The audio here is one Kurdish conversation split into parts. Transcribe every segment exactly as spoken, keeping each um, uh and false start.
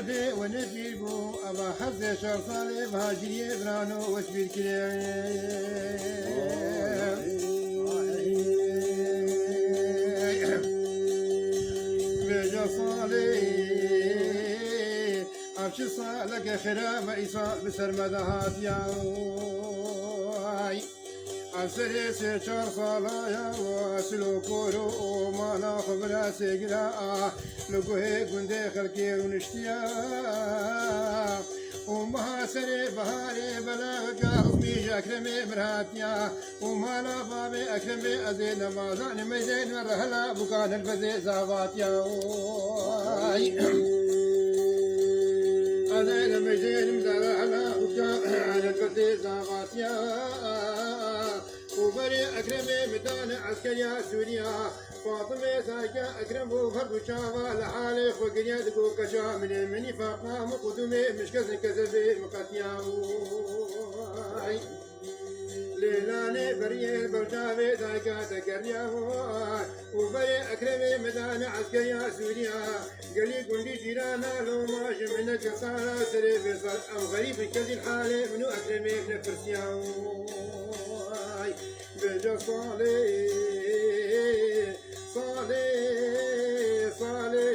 Dê we ne pîr bû, eva hevzê çar salê mihaciriyê birano weş bîr kirê. Vêca salê, ev çi saleke xira me îsal bi ser me de hatiya. Ay. Ev serê sê çar sala ya, sil û kor û mala xwe bira sêgira a, li guhê gundê xelkê rûniştiya. Û meha serê biharê belaveka hukmî ji Ekremê mir hatiya. Û mala bavê Ekremê ez ê nemazanim, ez ê nime rehela bûka nelbezê zavatiya. Ay. Ez ê nime jênim zerehela bûka nelbezê zavatiya. Û berê Ekremê midane eskeriya Sûriya. Fatimê dayika Ekrem bû, her du çava li halê xwe giriya, digo keça min ê, min nîfaq nam û qudûmê, min şikestin kezebê min qetiya. Ay. Lêlanê beriyê berçavê dayika te keriya. Û berê Ekremê midane eskeriya Sûriya. Gelî gundî cîrana loma ji min neke sara serê vê sar. Em xerîb in, kesî halê min û Ekremê nepirsiya. Ay, vêca salê, salê, salê,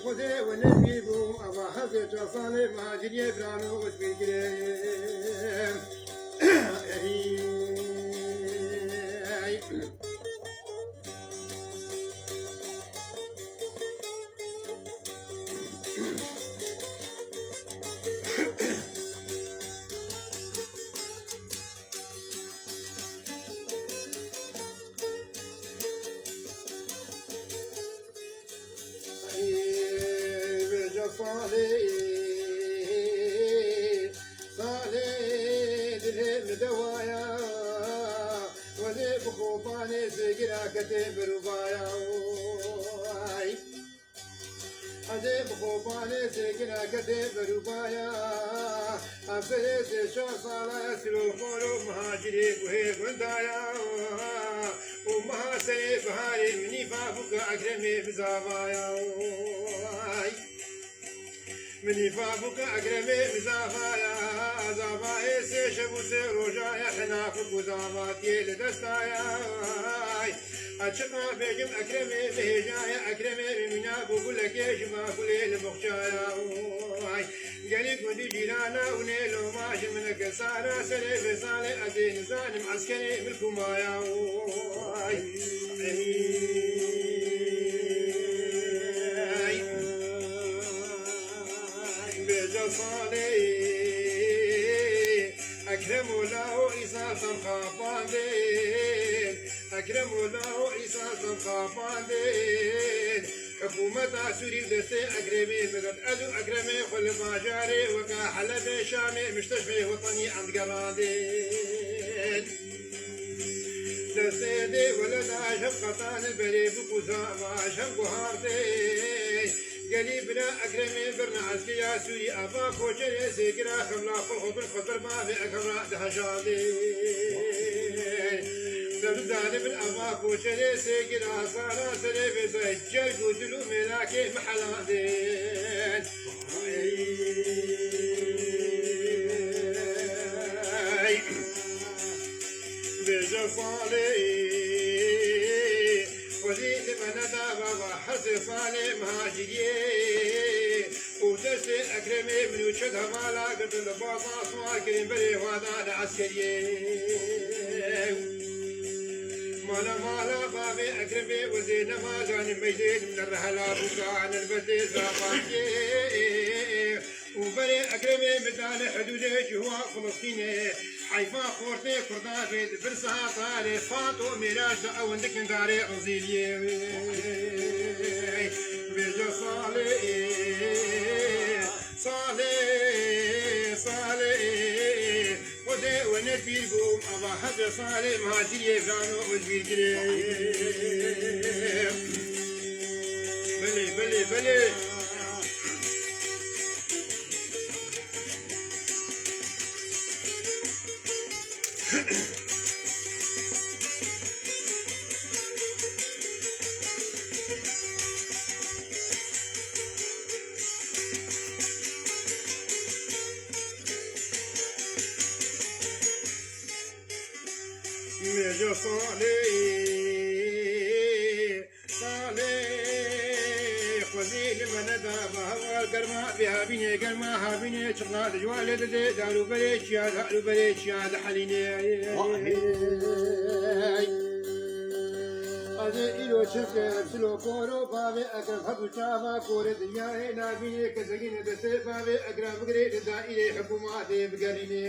Xwedê we ne pîr bû, eva hevzê çar salê mihaciriyê birano weş bîr kirê. Ey. Ey, vêca salê, salê dilê min dewaya, welê bi xopanê zêgira ketê mirûvaya. Ay. Hezê bi xopanê zêgira ketê mirûvaya, ev serê sê çar sala ya, silo xolo muhacirê guhê gundaya. Û meha serê biharê min nîfa bûka Ekremê bi zavaya. Ay. Min nîfa bûka Ekremê bi zavaya, zavayê sê şev û sê roja ya, hinafik û zavatiyê li destaya. Ay. Açiqa bêjim Ekremê, bi hêjaya Ekremê, min mîna bû gulekê ji ma gulê li boxçaya. Ay. Gelî gundî cîrana û nê loma ji min neke sara, serê vê salê ez ê nizanim eskerê min kumaya. Ay. Ay. Vêca salê Ekrem û Lao îsal tam xapandin. Ekrem û Lao îsal tam xapandin. Hikûmeta Sûrî û destê Ekremê migirt. Ez û Ekremê xwe li bajarê weke Helebê, Şamê, Mişteşmê wetenî em digerandin. Destê dê weleda ji hev qetan berê bû ku zava ji hev guhartê. Gelî bira Ekremê birna eskêya Sûrî, ava koçerê sêgira xemla xwe xwe bin xwe ber bavê Ekrem re dihejandê. Derdidane bin ava koçerê sêgira sara serê vê zay cerg û dil û mêlakê mihelandê. Ey, vêca salê, xwedî li me neda bava hezê salê mihaciriyê. Û destê Ekremê min û çend hevala girtin, li baza siwar kirin berê wada li eskeriyê. Mala mala bavê Ekremê wezê nema, zanî meydê li rehela bûka, nelbetê zavatiyê. Û berê Ekremê midane hidûdê cihwa Filistînê. Heyfa xortê Kurda bê di bin saha tarê Fato Mîraç de ew dikin darê Ozîliyê. Vêca salê, salê, salê. Xwedê we ne pîr bûm, ava hezê salê mihaciriyê vano ez bîr girê. Belê, belê, belê. Salê, salê, xwezî li me neda, ba hewa germa, bê havînê germa, havînê çiqna dijwalê didê, dar û berê çiya, dar û berê çiya dihelînê. Hey. Ez ê îro çi bikim, silo koro bavê Ekrem, her du çava korê dinyayê nabînê, kesegî nedestê bavê Ekrem bigirê, li daîrê hikûmatê bigerînê.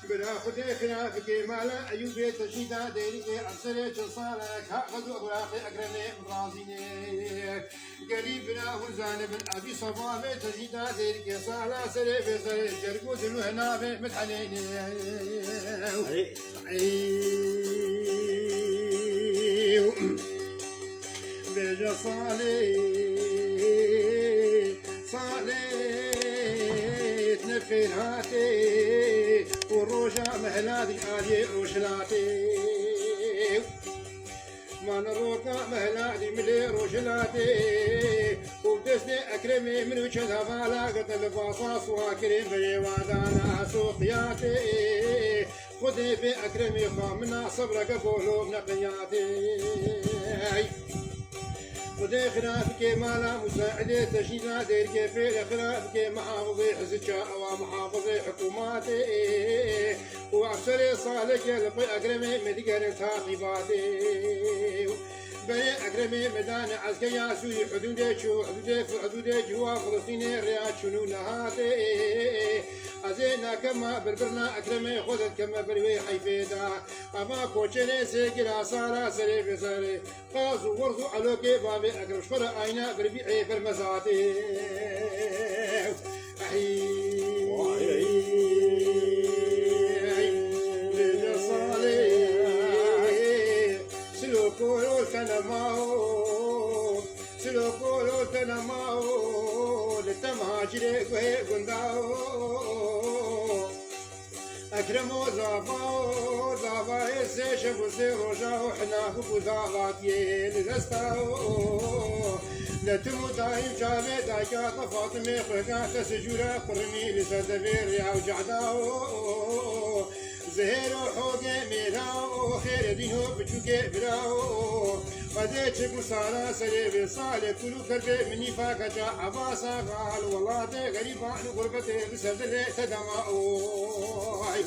Bira Xwedê xira bike mala Eyûbê, te jî da dêrikê, em serê çil salek ha xwe du Ebraqê Ekremê em razînê. Gelî bira hûn zanibin, evî sebabê te jî da dêrikê, sala serê vê serê, cerg û dil û hinavê min helênê. Ey. Bêje salê, salê ne fêr hatê û roja mehla dî aliyê rojhilatê. Man roka mehla dî milê rojhilatê û destê Ekremê min û çend hevala gete li basa suwa kirê berê wadana soqiyatê. Xwedê bê Ekremê xwe mina sebreke bolo neqiyatê. Xwedê xira bike mala Musaidê, te jî da dêrikê, pêre xira bike mihafizê hizika, ewa mihafizê hikûmatê. Û efserê saleke li pê Ekremê me digerin taqîbatê. Berê Ekremê me dane ezkeya Sûrî hudûdê çû, hudûdê, hudûdê ciwa Filistînê rêya çûn û nehatê. Ez ê nakema birbirna Ekremê xwe de dikeme ber wê heyfê de. Eva koçerê sê gira sara serê vê serê. Qaz û werz û elokê bavê Ekrem ji xwe re ayna birbî ê bermezatê. Ehî. Bêje salê, silo koro te nema o, silo koro te nema o, li te mihacirê guhê gunda o. Ekrem o zava o, zavayê sê şev û sê roja o, hina xwe ku zavatiyê li desta o. Li tim û daîm çavê dayka te Fatimê xwêka te sicûra qurmî li ser devê rêya û cehda o. Zihêr û hogê mêra o, xêrê dîn û biçûkê bira o. Xwedê çi ku sara serê vê salê kul û kerbê minî fakeça eva saxal welatê xerîban û gurbetê bi ser dilê te dema oy.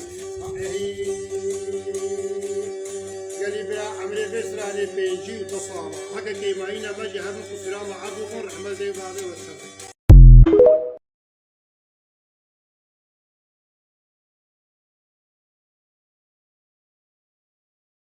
Gelî bira emrê vê stranê pêncî û du sal. Heke kêmayîna me jî hebin ku sira me ev bixwin rehmet dê û bavê we ser.